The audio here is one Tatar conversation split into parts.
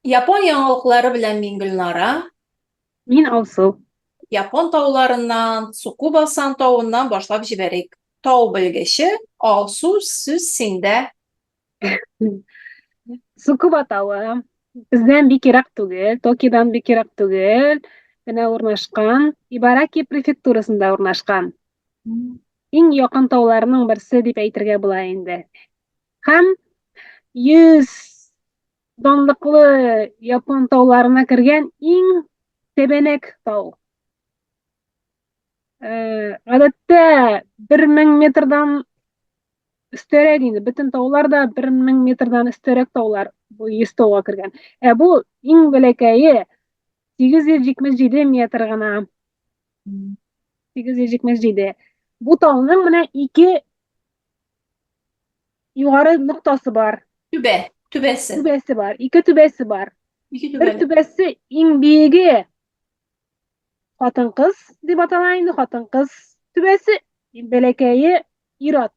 Япон яңалыклары белән мин Гөлнара. Мин Алсу. Япон тауларыннан, Цукуба-сан тавыннан башлап җибәрик. Тау белгече Алсу, сүз синдә. Цукуба тавы бездән бик ерак түгел, Токиодан бик ерак түгел, менә урнашкан, Ибараки префектурасында урнашкан. Иң якын тауларның берсе дип әйтергә була инде. Һәм 100 данлыклы япон тауларына кергән иң тәбәнәк тау. Э, гадәттә 1000 метрдан өстәрәк инде, бөтен таулар да 1000 метрдан өстәрәк таулар бу 100 тауга кергән. Ә бу иң бәләкәе 877 метр гына. 877. Бу тауның менә ике югары ноктасы бар. Түбә, түбәсе. Түбәсе бар, ике түбәсе бар. Ике Бер түбәле. түбәсе иң биеге хатын-кыз дип атала инде, хатын-кыз түбәсе, бәләкәе ир-ат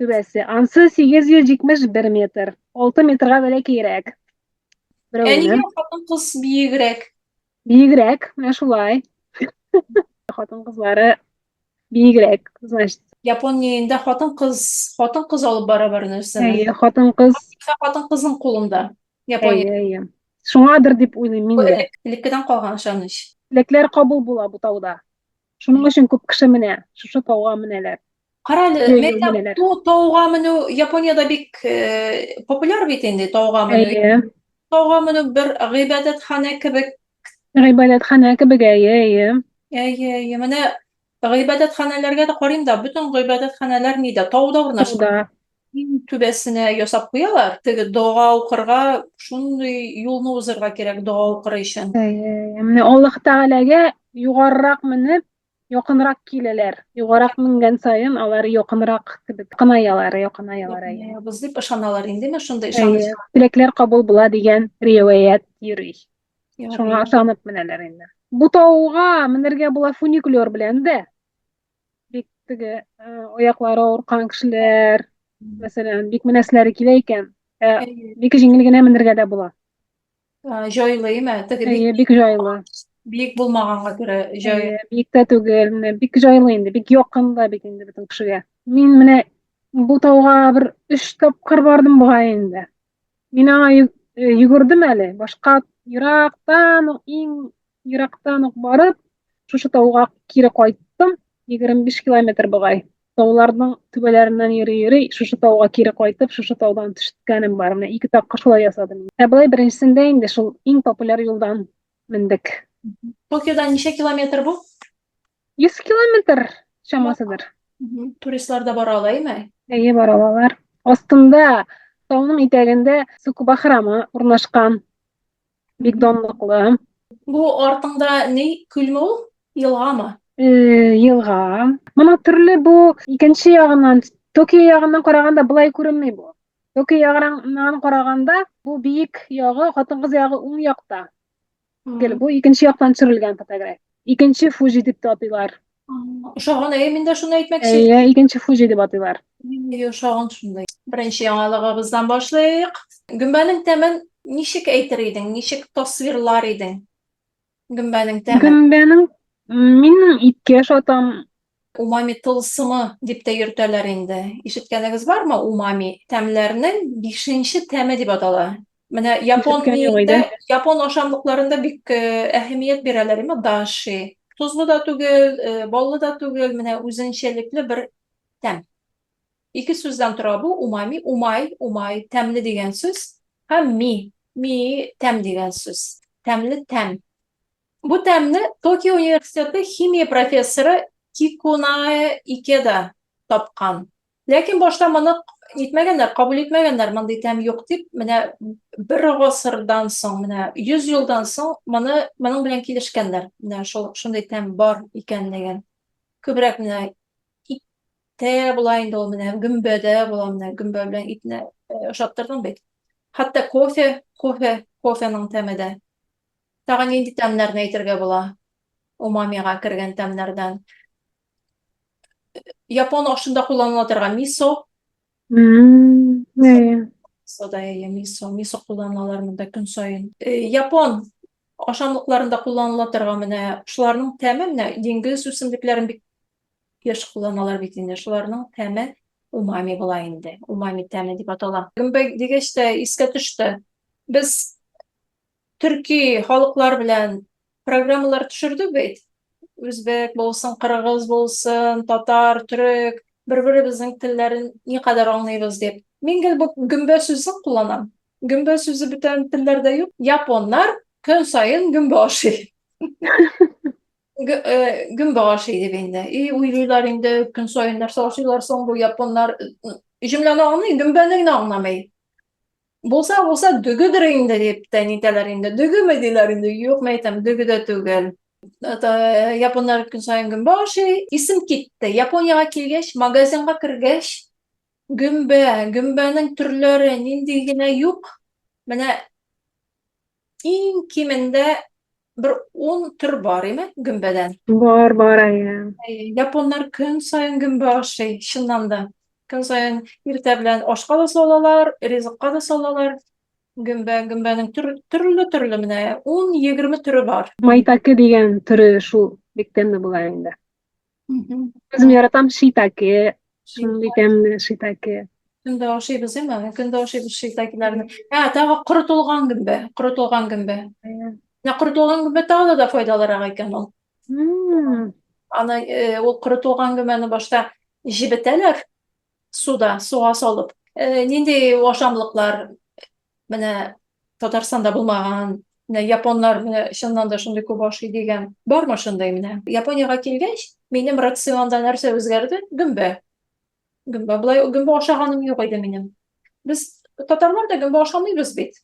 түбәсе. Ансы 871 метр, 6 метрга бәләкәйрәк. Ә Берәүнең нигә хатын-кыз биегрәк? биегрәк, менә шулай. Хатын-кызлары биегрәк, значит. Япониядә хатын-кыз, хатын-кыз алып бара бар нәрсәне. Әйе, хатын-кыз. Хатын-кызның кулында. Япония. Әйе, әйе. Шуңадыр дип уйлыйм мин дә. Элеккедән калган ышаныч. Теләкләр кабул була бу тауда. Шуның өчен күп кеше менә, шушы тауга менәләр. Кара әле, Йөри мәйтәм, менәләр. бу тауга менү Япониядә бик э, популяр бит инде тауга менү. Әйе. Тауга менү бер гыйбадәтханә кебек. Гыйбадәтханә кебек, әйе, әйе. Әйе, әйе. Менә гыйбадәтханәләргә дә карыйм да, бөтен гыйбадәтханәләр нидә? Тауда урнашкан. Тауда. Иң түбәсенә ясап куялар. Теге дога укырга шундый юлны узырга кирәк дога укыр өчен. Әйе, әйе. Менә Аллаһ Тәгаләгә югарырак менеп, якынрак киләләр. Югарырак менгән саен алар якынрак кебек якынаялар, якынаялар, әйе. Якынаябыз дип ышаналар индеме шундый ышаныч? Әйе, теләкләр кабул була дигән риваять йөри. Шуңа Ярый. ышанып менәләр инде. Бу тауга менергә була фуникулер белән дә. Бик теге э, аяклары авырткан кешеләр, мәсәлән, бик менәселәре килә икән, ә Әйе. бик җиңел генә менергә дә була. Ә, Җайлы име? Теге бик Әйе, бик җайлы. биек булмаганга күрә җай. Әйе, биек тә түгел, менә бик җайлы инде, бик якын да бит инде бөтен кешегә. Мин менә бу тауга бер өч тапкыр бардым бугай инде. Мин аңа йөгердем әле. Башка ерактан ук, иң ерактан ук барып, шушы тауга кире кайттым. 25 километр бугай. Тауларның түбәләреннән йөри-йөри, шушы тауга кире кайтып, шушы таудан төшкәнем бар. Менә ике тапкыр шулай ясадым. Ә болай беренчесендә инде шул иң популяр юлдан мендек. Токиодан ничә километр бу? 100 километр чамасыдыр. Туристлар да бара ала, әйме? Әйе, бара алалар. Астында, тауның итәгендә Цукуба храмы урнашкан. Бик данлыклы. Бу артыңда ни, күлме ул? Елгамы? Э, елга. Моның төрле бу икенче ягыннан, Токио ягыннан караганда болай күренми бу. Токио ягыннан караганда бу биек ягы, хатын-кыз ягы уң якта. Гел бу икенче яктан төшерелгән фотография. Икенче Фуҗи дип тә атыйлар. Ошаган, әйе, мин дә шуны әйтмәкче. Әйе, икенче Фуҗи дип атыйлар. Әйе, ошаган шундый. Беренче яңалыгыбыздан башлыйк. Гөмбәнең тәмен ничек әйтер идең, ничек тасвирлар идең? Гөмбәнең тәмен. Гөмбәнең мин иткә ошатам. Умами тылсымы дип тә йөртәләр инде. Ишеткәнегез бармы умами? Тәмләрнең бишенче тәме дип атала. Менә япон Ишеткән юк миендә, иде. япон ашамлыкларында бик э, әһәмият бирәләр, әмма даши. Тозлы да түгел, э, баллы да түгел, менә үзенчәлекле бер тәм. Ике сүздән тора бу, умами, умай, умай, тәмле дигән сүз, һәм ми, ми, тәм дигән сүз. Тәмле тәм. Бу тәмне Токио университеты химия профессоры Кикунае Икеда тапкан. Ләкин башта моны итмәгәннәр, кабул итмәгәннәр, мондый тәм юк дип, менә бер гасырдан соң, менә 100 елдан соң моны моның белән килешкәннәр. Менә шул шундый тәм бар икәнлеген. Күбрәк менә иттә була инде ул, менә гөмбәдә була, менә гөмбә белән итне э, ошаттырдың бит. Хәтта кофе, кофе, кофеның тәме дә. Тагын нинди тәмнәрне әйтергә була? Умамига кергән тәмнәрдән. Япон ашында кулланыла торган мисо. Әйе. Мисо да, әйе, мисо. Мисо кулланалар монда көн саен. Япон ашамлыкларында кулланыла торган менә шуларның тәме, менә диңгез үсемлекләрен бик еш кулланалар бит инде. Шуларның тәме умами була инде. Умами тәме дип атала. Гөмбә дигәч тә искә төште. Без төрки халыклар белән программалар төшердек бит. Үзбәк булсын, кыргыз булсын, татар, төрек, бер-беребезнең телләрен никадәр аңлыйбыз дип. Мин гел бу гөмбә сүзен кулланам. Гөмбә сүзе бүтән телләрдә юк. Японнар көн саен гөмбә ашый. Гөмбә ашый дип инде. И уйлыйлар инде, көн саен нәрсә ашыйлар соң бу японнар? Җөмләне аңлый, гөмбәне генә аңламый. Булса, булса, дөгедер инде дип тә нитәләр инде. Дөгеме диләр инде. Юк, мин әйтәм, дөге дә түгел. Это, японнар көн саен гөмбә ашый. Исем китте. Япониягә килгәч, магазинга кергәч, гөмбә, гөмбәнең төрләре нинди генә юк. Менә иң кимендә бер 10 төр бар име гөмбәдән? Бар, бар, әйе. Японнар көн саен гөмбә ашый, чыннан да. Көн саен иртә белән ашка да салалар, ризыкка да салалар. Гөмбә, гөмбәнең төрле-төрле менә 10-20 төре бар. Майтаке дигән төре шул бик тәмле була инде. Үзем яратам шитаке. Шундый тәмле шитаке. Көндә ашыйбыз, әмма көндә ашыйбыз шитакеләрне. Ә, тагы корытылган гөмбә, корытылган гөмбә. Менә корытылган гөмбә тагы да файдалырак икән ул. Аны ул корытылган гөмбәне башта җебетәләр суда, суга салып. Нинди ашамлыклар менә Татарстанда булмаган, менә японнар менә чыннан да шундый күп ашый дигән. Бармы шундый менә? Япониягә килгәч, минем рационда нәрсә үзгәрде? Гөмбә. Гөмбә. Болай гөмбә ашаганым юк иде минем. Без татарлар да гөмбә ашамыйбыз бит.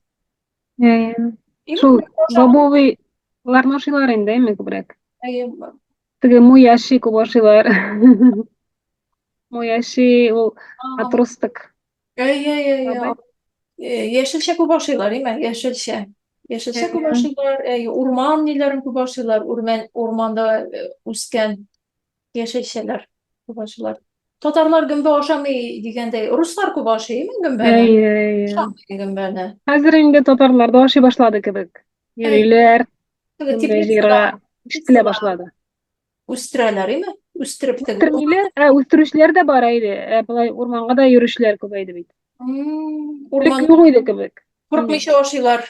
Шул бобовый ларны ашыйлар инде, әйме күбрәк. Теге муяши күп ашыйлар. Муяши ул отросток. Әйе, әйе, әйе. Яшелчә күп ашыйлар, әйме? Яшелчә. Яшелчә күп ашыйлар, әйе, урман ниләрен күп ашыйлар, урман, урманда үскән яшелчәләр күп ашыйлар. Татарлар гөмбә ашамый дигәндәй, руслар күп ашый, әйме гөмбәне? Әйе, әйе. Ашамый гөмбәне. Хәзер инде татарлар да ашый башлады кебек. Йөриләр, гөмбә җыярга ишетелә башлады. Үстерәләр, име? Үстереп теге. Үстермиләр, ә үстерүчеләр дә бар иде. Ә болай урманга да йөрүчеләр күбәйде бит. Урман юк иде кебек. Куркмыйча ашыйлар.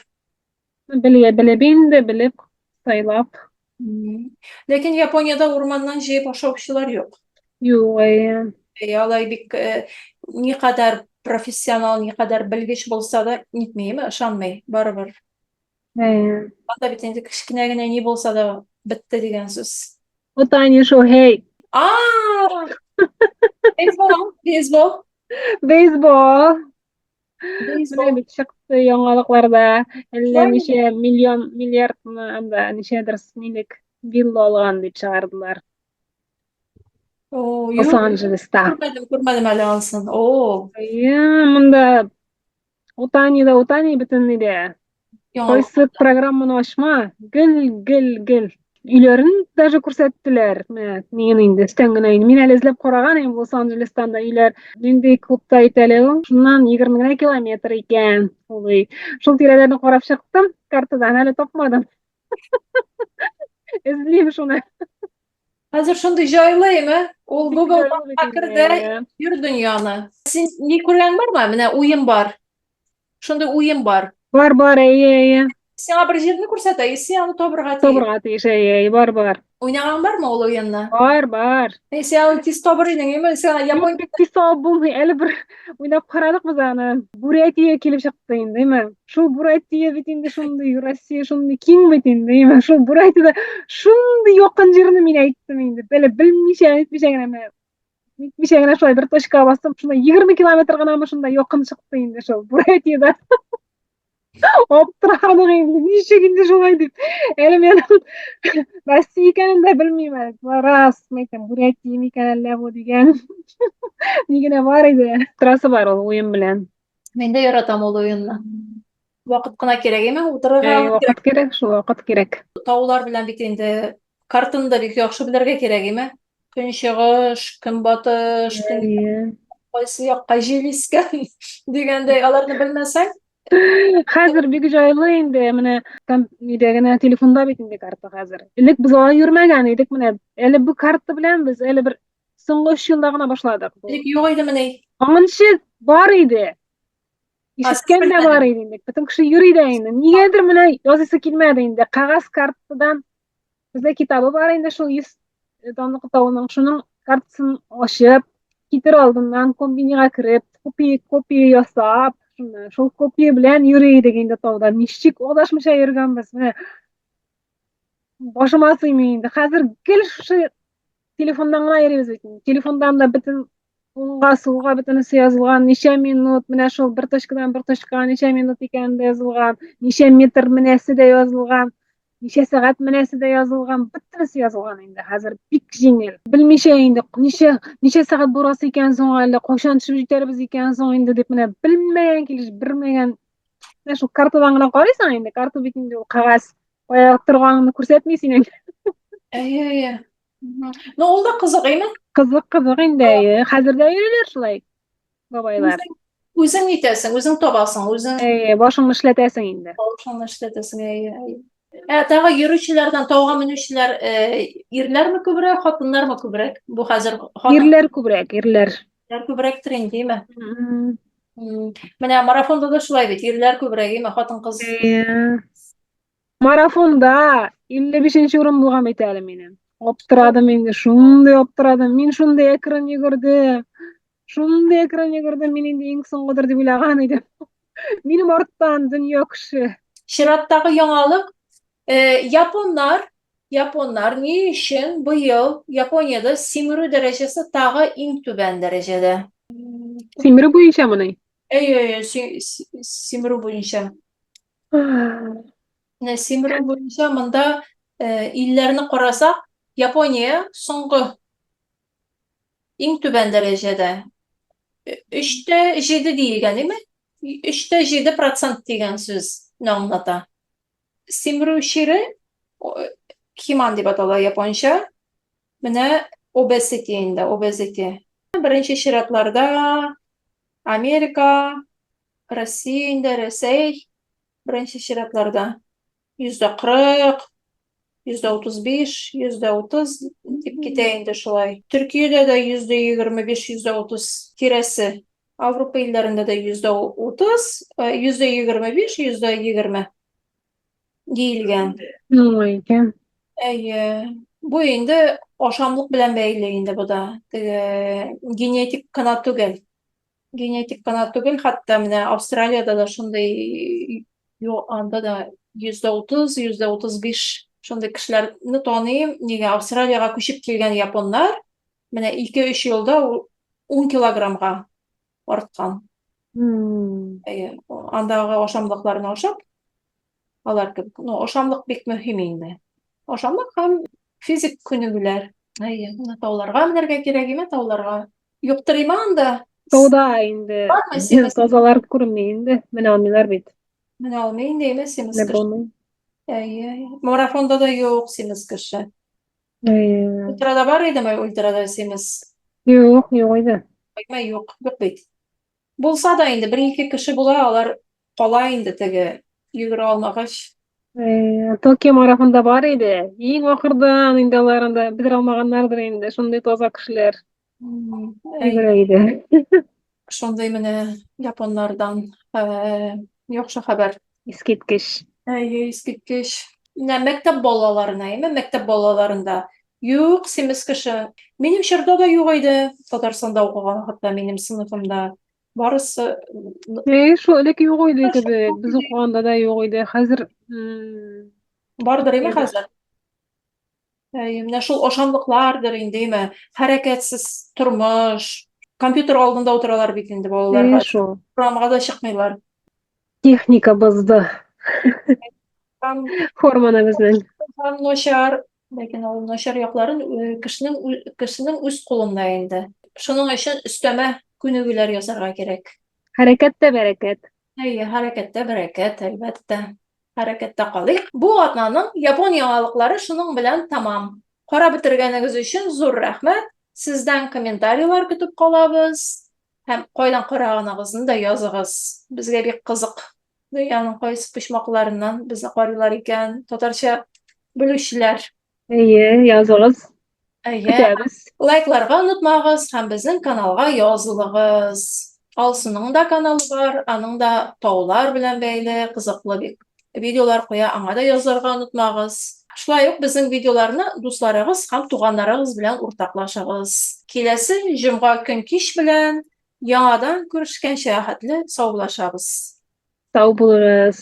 Белә, белеп инде, белеп, сайлап. Ләкин Япониядә урманнан җыеп ашаучылар юк. Юк, әйе. Әйе, алай бик никадәр профессионал, никадәр белгеч булса да, нитми, ышанмый, барыбер. Әйе. Анда бит инде кечкенә генә ни булса да бетте дигән сүз. Отани Шохей. А! Бейсбол, бейсбол. Бейсбол. Менә бит чыкты яңалыкларда. Әллә ничә миллион, миллиардны анда ничәдер нилек вилла алган дип чыгардылар. О, Лос-Анджелеста. Күрмәдем, күрмәдем әле анысын. О. Әйе, монда Утани да Утани бөтен нидә. Кайсы программаны ачма, гел, гел, гел. Өйләрен даже күрсәттеләр. Менә мин инде өстән генә инде. Мин әле эзләп караган идем Лос-Анджелестан да өйләр нинди клубта итә әле ул. Шуннан 20 генә километр икән ул өй. Шул тирәләрне карап чыктым, картадан әле тапмадым. Эзлим шуны. Хәзер шундый җайлы, әйме? Ул Google Mapка керде, йөр дөньяны. Син ни күргән бармы? Менә уен бар. Шундый уен бар. Бар, бар, әйе, әйе. Сиңа бер җирне күрсәтә, и син аны табырга тиеш. Табырга тиеш, әйе, әйе, бар, бар. Уйнаган бармы ул уенны? Бар, бар. Әй, син аны тиз табыр идең, әйме? Сиңа Япон бик тиз табып булмый. Әле бер уйнап карадык без аны. Бурятия килеп чыкты инде, әйме? Шул Буратия бит инде шундый, Россия шундый киң бит инде, әйме? Шул Буратияда шундый якын җирне мин әйттем инде. Әле белмичә, нитмичә генә менә нитмичә генә шулай бер точкага бастым, шунда 20 километр гынамы шунда якын чыкты инде шул Буратияда. Аптырадык инде, ничек инде шулай дип. Әле мен Россия икәнен дә белмим әле. Рас, мен әйтәм, Бурятия микән әллә бу дигән. Ни генә бар иде. Трасса бар ул уен белән. Мин дә яратам ул уенны. Вакыт кына кирәк, әйме? Утырырга Әй, вакыт кирәк, шул вакыт кирәк. Таулар белән бит инде картаны да бик яхшы белергә кирәк, әйме? Көнчыгыш, көнбатыш, көн... Кайсы якка җил искән дигәндәй, аларны белмәсәң. Хәзер бик җайлы инде, менә там нидә генә телефонда бит инде карта хәзер. Элек без алай йөрмәгән идек, менә әле бу карта белән без әле бер соңгы өч елда гына башладык. Элек юк иде менә. Аңынчы бар иде. Ишеткән дә бар иде инде. Бөтен кеше йөри дә инде. Нигәдер менә язасы килмәде инде. Кәгазь картадан бездә китабы бар инде шул 100 данлык тавының шуның картасын ачып, китер алдыннан комбинига кереп, копия копия ясап, шуны шул копия белән йөри идек инде тауда. Ничек адашмыйча йөргәнбез. Менә башыма сыймый инде. Хәзер гел шушы телефоннан гына йөрибез бит. Телефондан да бөтен уңга, сулга бөтенесе язылган, ничә минут, менә шул бер точкадан бер точкага ничә минут икәне дә язылган, ничә метр менәсе дә язылган, ничә сәгать менәсе дә язылган, бөтенесе язылган инде. Хәзер бик җиңел. Белмичә инде ничә ничә сәгать бурасы икән соң әле, кайчан төшеп җитәрбез икән соң инде дип менә белмәгән килеш, белмәгән. Менә шул картадан гына карыйсың инде, карта бит инде ул кәгазь. Кая торганыңны күрсәтми синең. Әйе, әйе. Ну, ул да кызык, әйме? Кызык, кызык инде, әйе. Хәзер дә йөриләр шулай, бабайлар. Үзең нитәсең, үзең табасың, үзең. Әйе, башыңны эшләтәсең инде. Башыңны эшләтәсең, әйе, әйе. Ә тагы йөрүчеләрдән тауга менүчеләр э, ирләрме күбрәк, хатыннармы күбрәк? Бу хәзер хатын... Ирләр күбрәк, ирләр. Ирләр күбрәктер инде, әйме? Менә марафонда да шулай бит, ирләр күбрәк, әйме, хатын-кыз. Әйе. Марафонда 55 нче урын булган бит әле минем. Аптырадым инде, шундый аптырадым. Мин шундый әкрен йөгердем. Шундый әкрен йөгердем, мин инде иң соңгыдыр дип уйлаган идем. Минем арттан дөнья кеше. Чираттагы яңалык, э, японнар, японнар ни өчен быел Япониядә симерү дәрәҗәсе тагы иң түбән дәрәҗәдә? Симерү буенчамыни? Әйе, әйе, симерү буенча. Менә симерү буенча монда э, илләрне карасак, Япония соңгы иң түбән дәрәҗәдә. 3,7 диелгән, әйме? 3,7 процент дигән сүзне аңлата. Симерү чире химан дип атала японча. Менә obesity инде, obesity. Беренче чиратларда Америка, Россия инде, Рәсәй беренче чиратларда. 40%, 35%, 30% дип китә инде шулай. Төркиядә дә 25%, 30% тирәсе. Авропа илләрендә дә 30%, 25%, 20% диелгән. Шулай икән. Әйе. Бу инде ашамлык белән бәйле инде бу да. Теге генетик кына түгел. Генетик кына түгел, хәтта менә Австралиядә дә шундый юк, анда да 30%, 35% шундый кешеләрне таныйм. Нигә Австралиягә күчеп килгән японнар менә 2-3 елда 10 килограммга арткан. Әйе, андагы ашамлыкларны ашап, алар кебек. Ну, ашамлык бик мөһим инде. Ашамлык һәм физик күнегүләр. Әйе, менә тауларга менәргә кирәк име тауларга. Юктыр име анда? Тауда инде тазалар күренми инде, менә алмыйлар бит. Менә алмый инде, әйме симез кеше. Әйе, марафонда да юк симез кеше. Әйе. Ультрада бар идеме ультрада симез? Юк, юк иде. Әйме юк, юк бит. Булса да инде бер-ике кеше була, алар кала инде теге йөгерә алмагач. Э, Токио марафонда бар иде. Иң ахырдан инде алар анда бетерә алмаганнардыр инде, шундый таза кешеләр. Йөгерә иде. Шундый менә японнардан э, яхшы хәбәр. Искиткеч. Әйе, искиткеч. Менә мәктәп балаларына, әйме, мәктәп балаларында юк, симез кеше. Минем чорда да юк иде. Татарстанда укыган вакытта минем сыйныфымда барысы Әй, шул элек юк иде кебек. Без укыганда да юк иде. Хәзер бардыр име хәзер? Әйе, менә шул ашамлыклардыр инде, әйме, хәрәкәтсез тормыш. Компьютер алдында утыралар бит инде балалар. Әйе, шул. Урамга да чыкмыйлар. Техника бозды. Форманы безнең. Һәм начар, ләкин ул начар якларын э, кешенең кешенең үз кулында инде. Шуның өчен өстәмә күнегүләр ясарга кирәк. Хәрәкәттә бәрәкәт. Әйе, хәрәкәттә бәрәкәт, әлбәттә. Хәрәкәттә калыйк. Бу атнаның япон яңалыклары шуның белән тәмам. Карап бетергәнегез өчен зур рәхмәт. Сездән комментарийлар көтеп калабыз. Һәм кайдан караганыгызны да языгыз. Безгә бик кызык. Дөньяның кайсы почмакларыннан безне карыйлар икән, татарча белүчеләр. Әйе, языгыз. Әйе. Көтәбез. Лайкларга онытмагыз һәм безнең каналга язылыгыз. Алсуның да каналы бар, аның да таулар белән бәйле кызыклы бик видеолар куя, аңа да язылырга онытмагыз. Шулай ук безнең видеоларны дусларыгыз һәм туганнарыгыз белән уртаклашыгыз. Киләсе җомга көн кич белән яңадан күрешкәнчә хәтле саубуллашабыз. Сау булыгыз.